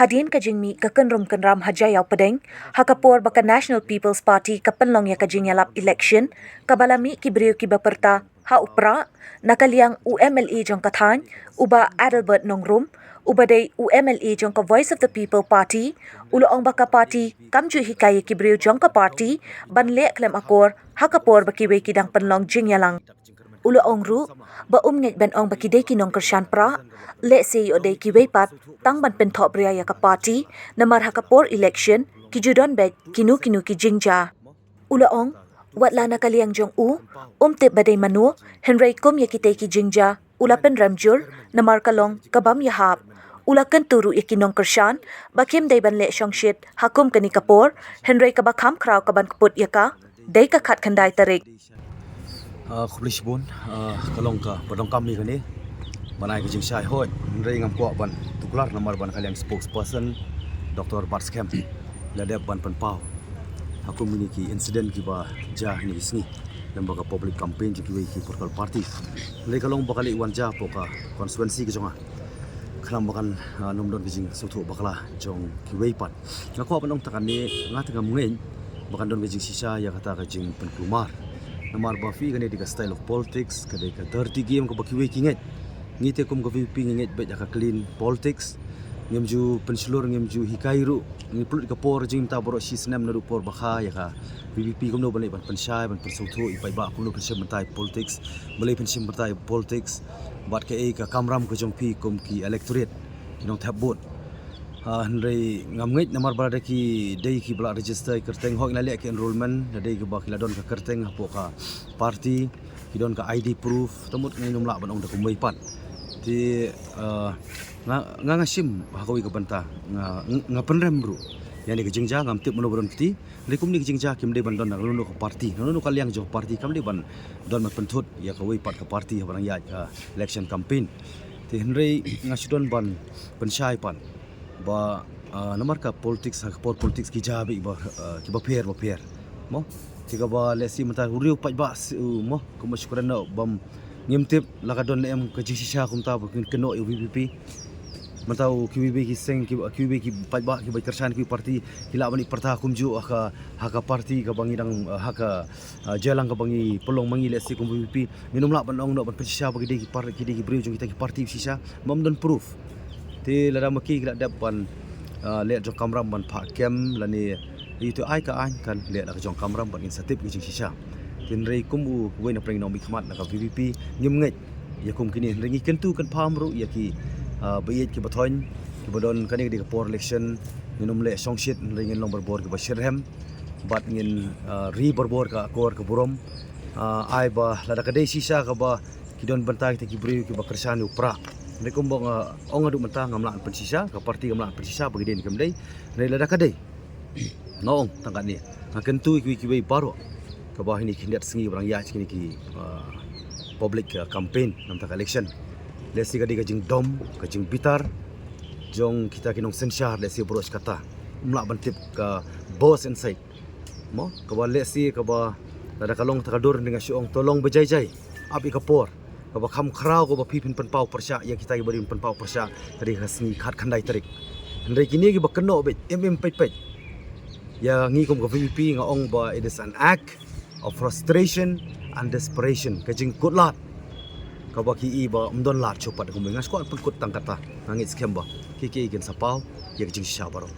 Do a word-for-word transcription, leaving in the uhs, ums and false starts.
Hadien ka jingmih ka kynrum kynram ha Jaïaw Pdeng, ha ka por ba ka National People's Party ka pynlong ïa ka jingïalap election, kaba la mih ki briew kiba pyrta ha u Prah, na ka liang u M L A jong ka thaiñ, u Bah Adelbert Nongrum, uba dei u M L A jong ka Voice of the People Party, u la ong ba ka party kam ju hikai ïa ki briew jong ka party ban leh khlem akor ha ka por ba kiwei ki dang pynlong jingïalang. U la ong ruh ba um ngeit ban ong ba ki dei ki nongkyrshan Prah, lehse ïoh dei kiwei pat tang ban pynthohbria ïa ka party, namar ha ka por election ki ju don beit kino kino ki jingjia. U la ong, wat la na ka liang jong u, um tip ba dei mano, hynrei kum ïa kitei ki jingjia u la pynrem jur, namar ka long ka bym ïahap. U la kyntu ruh ïa ki nongkyrshan ba kim dei ban leh shongshit ha kum kane ka por, hynrei kaba kham khraw ka ban kput ïa ka dei ka khatkhyndai tarik. Ah, khublei shibun, ah, ka long kaba donkam ïa kane ban ai ka jingshai hoi, hynrei ngam kwah ban tuklar namar ba na ka liang spokesperson Doctor Batskhem la dep ban pynpaw ha kum kine ki incident kiba jia ha kine ki sngi lem bad ka public campaign jong kiwei ki political party. Hynrei ka long ba ka leh wan jia hapoh ka constituency ka jong nga, khnang ba kan, ah, nym don ka jingsngewthuh bakla jong kiwei pat. Nga kwah ban ong tang kane, nga te ngam ngeit ba kan don ka jingshisha ïa kata ka jingpynkulmar. Namar ba phi, kane dei ka style of politics, ka dei ka dirty game kaba kiwei ki ngeit. Ngi te kum ka V P P ngi ngeit beit ïa ka clean politics. Ngim ju pynshlur, ngim ju hikai ruh. Ngi pynlut ka por jingim ta baroh shi snem naduh por ba kha ïa ka V P P kumno ban leh ban pynshai, ban pynsngewthuh ïa paidbah kumno pynshim bynta ïa politics, balei pynshim bynta ïa politics, bad kaei ka kamram ka jong phi kum ki electorate, ki nongthep vote. Ah, hynrei ngam ngeit namar ba lada ki dei kiba la register kyrteng, hooid la leh ki enrolment, la dei kiba ki la don ka kyrteng hapoh ka party, ki don ka I D proof, te mut ngim lah ban ong da kumwei pat. Te, ah, nga, nga, nga shim ha kawei ka bynta, nga, nga pynrem ruh ïa kane ka jingjia, ngam tip mano ba don kti. Hynrei kumne ka jingjia kim dei ban don na kano kano ka party, na kano kano ka liang jong ka party, kam dei ban don ban pynthut ïa kawei pat ka party haba dang ïaid ka election campaign. Te hynrei nga shu don ban pynshai pat ba, ah, namar ka politics, ha ka por politics ki jia beit ba, ah, kiba pher ba pher. Mo, te kaba lehse mynta u riew paidbah, mo, kumba shu kren noh bym, ngim tip la ka don ne em ka jingshisha kumta ba kin kynnoh ïa u V P P. Mynta u kiwei kiwei ki seng, ki, kiwei kiwei ki paidbah kiba kyrshan kiwei party, ki lah ban ïa pyrta kumjuh ha ka, ha ka party kaba ngi dang, ha ka, ah, jingïalang kaba ngi pynlong ma ngi, lehse kum V P P. Ngin nym lah ban ong noh ban pynshisha ba ki dei ki par, ki dei ki briew jong kita ki party shisha, bym don proof. Te lada ma ki ki la dep ban, ah, leh jong kamram ban phah kem lane ïa uto u ai ka aiñ, kan leh la ka jong kamram bad ngin sa tip ka jingshisha. Te hynrei kum uwei na pdeng ki nongmihkhmat na ka V P P, ngim ngeit ïa kum kine, hynrei ngi kyntu kynpham ruh ïa ki, ah, ba ïeit kiba thoiñ, kiba don, kane ka dei ka por election, ngin nym leh shongshit, hynrei ngin long barabor kiba shitrhem bad ngin, ah, ri barabor ka akor ka burom. Ah, ai ba lada ka dei shisha kaba ki don bynta kita ki briew kiba kyrshan ïa u Prah, hynrei kumba nga ong haduh mynta, ngam lah ban pynshisha, ka party kam lah ban pynshisha ba ki dei ne kim dei. Hynrei lada ka dei, nga ong tang katne, nga kyntu ïa kiwei kiwei baroh kaba ha kine ki khyndiat sngi ba dang ïaid kine ki, ah, public, ah, campaign na bynta ka election, lehse ka dei ka jingdom, ka jingbitar jong kita ki nongsynshar, lehse baroh shi katta ym lah ban tip ka both side. Mo, kaba lehse kaba lada ka long kata ka dur, nga shu ong to long ba jai jai, ap ïa ka por kaba kham khraw kaba phi phin pynpaw pyrshah ïa kita kiba dei ban pynpaw pyrshah, ka dei ka sngi khatkhyndai tarik. Hynrei kine kiba kynnoh beit, im im peit peit ïa ngi kum ka V P P, nga ong ba it is an act of frustration and desperation, ka jingkut lad kaba ki i ba ym don lad shuh pat da kumwei. Nga shu kwah pynkut tang kata, nga ngeit skhem ba ki, ki kin sa paw ïa ka jingshisha baroh.